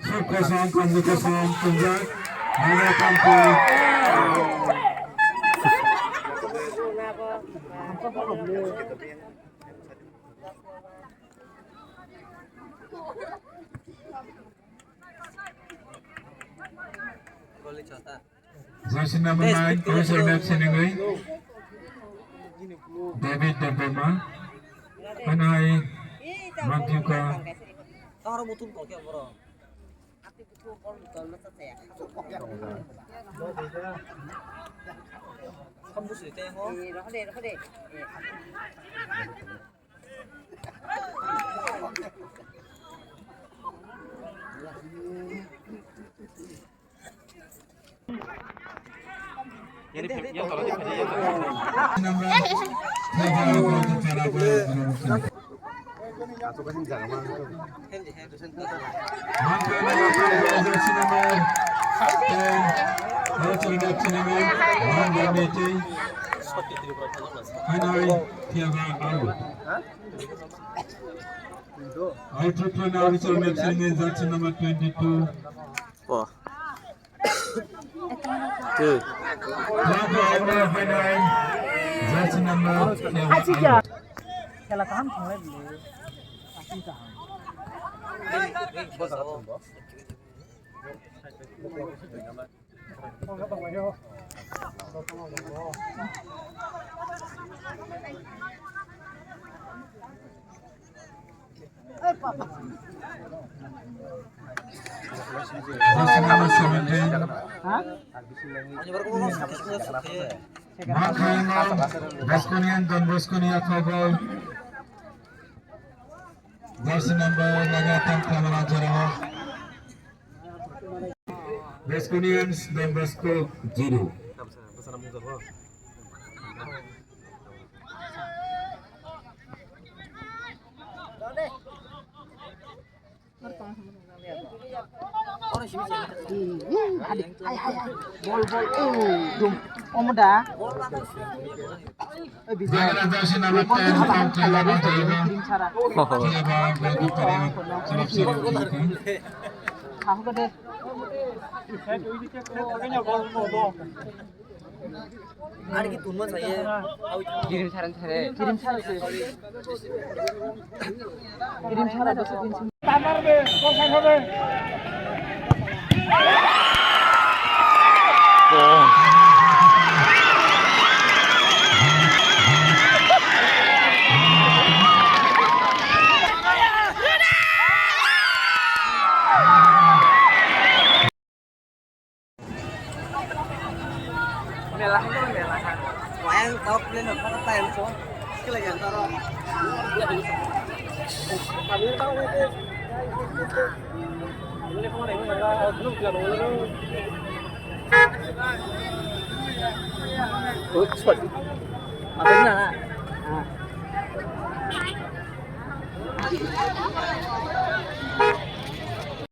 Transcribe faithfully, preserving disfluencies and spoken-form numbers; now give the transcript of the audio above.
Suk kosong, kamni kosong, tunjak, maya kampo. Jersey number nine, Commissioner Siningwi, David Debbarma, Hanai Mantiuka. Jersey number twenty-two. Jersey number. Khela kaham thanglai bwlwi. Jersey number seventeen. Makhang Beskonian Don Bosco ni yathai ball. Jersey number naga tam klamana jora. Beskonians Don Bosco zero. Hai, hai, hai. Bol, bol. Eh, dum. Omo da. Eh, bijak. Kirim sara. Sahuka de. Ari ki tunma chahiye. Kirim saran sare. Kirim sara se. Kirim sara dosa din sin. Tamar be, kosai hobe. Mela hwnkhe mela kha. Wayang tao plane no khana tai so. Kila yang taro. Oh, sorry. Apa na?